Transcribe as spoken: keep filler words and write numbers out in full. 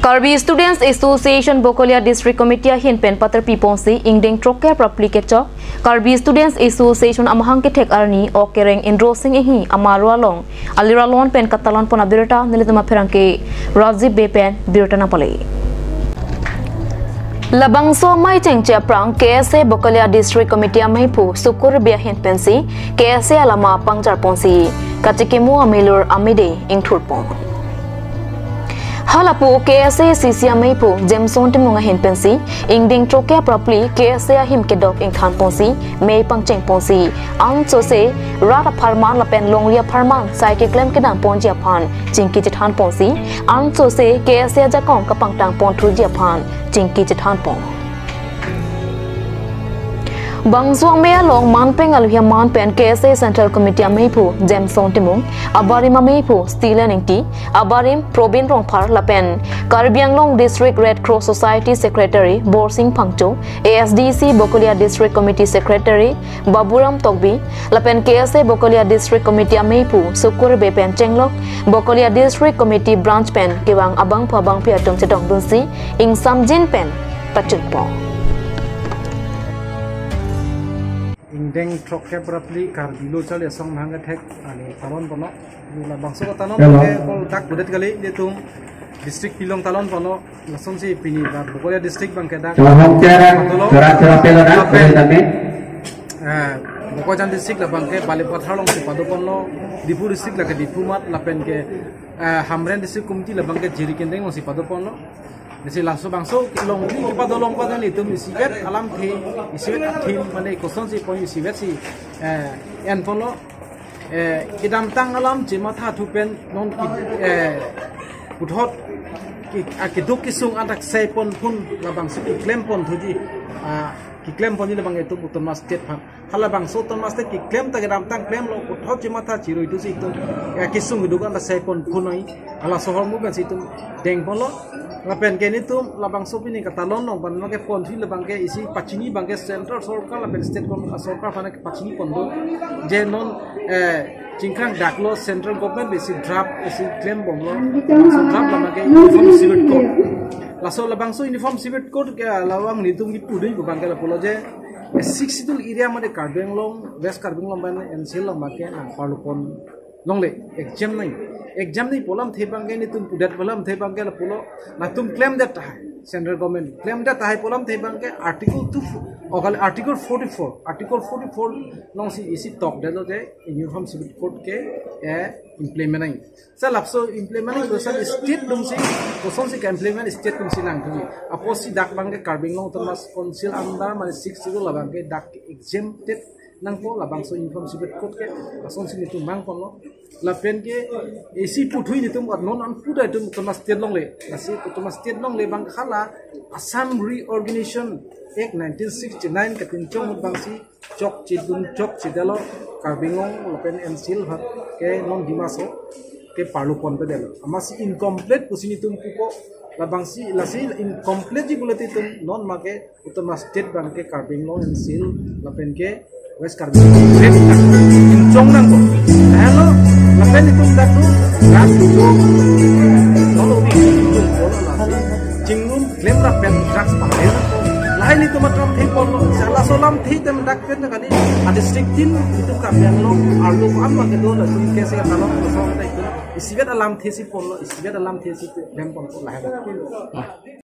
Karbi Students Association Bokolia District Committee ahin pen paterpi ponsi ingdeng throkkep ra phli kechok Karbi Students Association amahang kethek arni ok kereng Indro Sing Enghi amaru along aliralon pen katalon pon abirta nelitum apherangke Rajiv Bey pen birta nangpale. Labangso amei chengche aphrang K S A Bokolia District Committee ameiphu Sukur Bey ahin pensi K S A alama pangchar ponsi kachikimo amelur amede ingthur pon. Halapu K S A C C ameiphu Jameson Timung ahin pensi ingdeng throkkep ra phli K S A ahim kedok ingthan ponsi mei pangcheng ponsi ansose rat apharman lapen longri apharman sai keklem kedam ponji aphan chingki chethan ponsi ansose K S A ajakong kapangtang pon thuji aphan chingki chethan pon. Bangso amei along manpeng aluhi aman pen K S A Central Committee ameiphu Jameson Timung, abarim ameiphu Stilen Engti, abarim Probin Rongphar lapen Karbi Anglong District Red Cross Society Secretary Borsing Phangcho, A S D C Bokolia District Committee Secretary Baburam Tokbi, lapen K S A Bokolia District Committee ameiphu Sukur Bey pen chenglok Bokolia District Committee Branch pen kevang abangphu abangphi atum chetongdunsi ingsamjin pen pachunpon. Ingdeng throkkep ra phli Karbi Lo Charli Asong amahang kethek arni talon ponlo. Labangso katalon Hello. Ke kol dak budet kali, nelitum district pilong talon ponlo. Lasonsi pini dak Bokolia district abangke dak Hello, home chair, padolo. Chora chora pelo dak, Lapen, boleh kami. Eh, Bokajan district labangke Balipathar alongsi pado ponlo, Diphu district lake Diphu Mart lapen ke, eh, Hamren district committee labangke Jirikindeng alongsi pado ponlo. Lasi laso bangso longri kepado long pada nelitum isivet alamthe, isivet athim mane kosonsi pon isivet si, eh, en ponlo, eh, kedamtang alam chematha thu pen non ki, eh, puthot ki, a, keduk kesung adak sai pon phun labangsi keklem pon thuji, a, keklem ponji labang itum autonomous state aphan. Halabangso autonomous state keklem ta kedamtang klemlo, puthot chematha chirui thusi itum, ya, kesung keduk an ta sai pon phun noi. Halaso ahormu pensi itum deng ponlo. Lapen ke nelitum labangso pini katalon along abangke pon thuji labangke isi pachini abangke central sorkar lapen state kon-, sorkar aphan ke pachini pon do. Je non, eh, chingkrang daklo central government pen isi draft isi klem bomlo. Labangso draft labangke uniform civil code. Laso labangso uniform civil code ke labang nelitum kipu dun abangke lapulo je, eh, Sixth Schedule area mate Karbi Anglong, West Karbi Anglong pen N C L labangke nangparlu pon longle, exam nai. Exam nai pu alamthe abangke nelitum pudet pu alamthe abangke lapulo, latum klemdet tahai, central government klemdet tahai pu alamthe abangke article two, oh, kali article forty-four, article forty-four alongsi isi tokdetlo je uniform civil code ke, eh, implement nai. Sa lapuson implement nai, koson state alongsi, kosonsi ke-implement state alongsi nangthuji. Apotsi dak abangke Karbi Anglong Autonomous Council under mane Sixth Schedule labangke dak exempted nangpo, labangso uniform civil code ke lasonsi nelitum mangponlo. Lapen ke isi pu thuji nelitum non an puda itum autonomous state longle. Lasi autonomous state longle abang hala Assam Reorganization Act nineteen sixty-nine kachinchong abangsi chokchedun chokchedetlo Karbi Anglong lapen N C L aphan ke non Dima Hasao ke parlu ponpedetlo. Amatsi incomplete pusi nelitum pupo, labangsi lasi incomplete ji pulote itum non make autonomous state abangke Karbi Anglong, N C L lapen ke West Karbi Anglong. Great. Inchong nangpo. Hello. Lapen itum dak tu gas tu. Kalau di itum bola lasi. Chingrum klem lapen drugs pakai nangpo. Lahai nelitum alamthe ponlo. Laso alamthe itum dak pen kali. A district tin itum Karbi Anglong arlo ko-an abangke do lasi ke se talon so itum. Isivet alamthe si ponlo, isivet alamthe si klem ponlo lahai.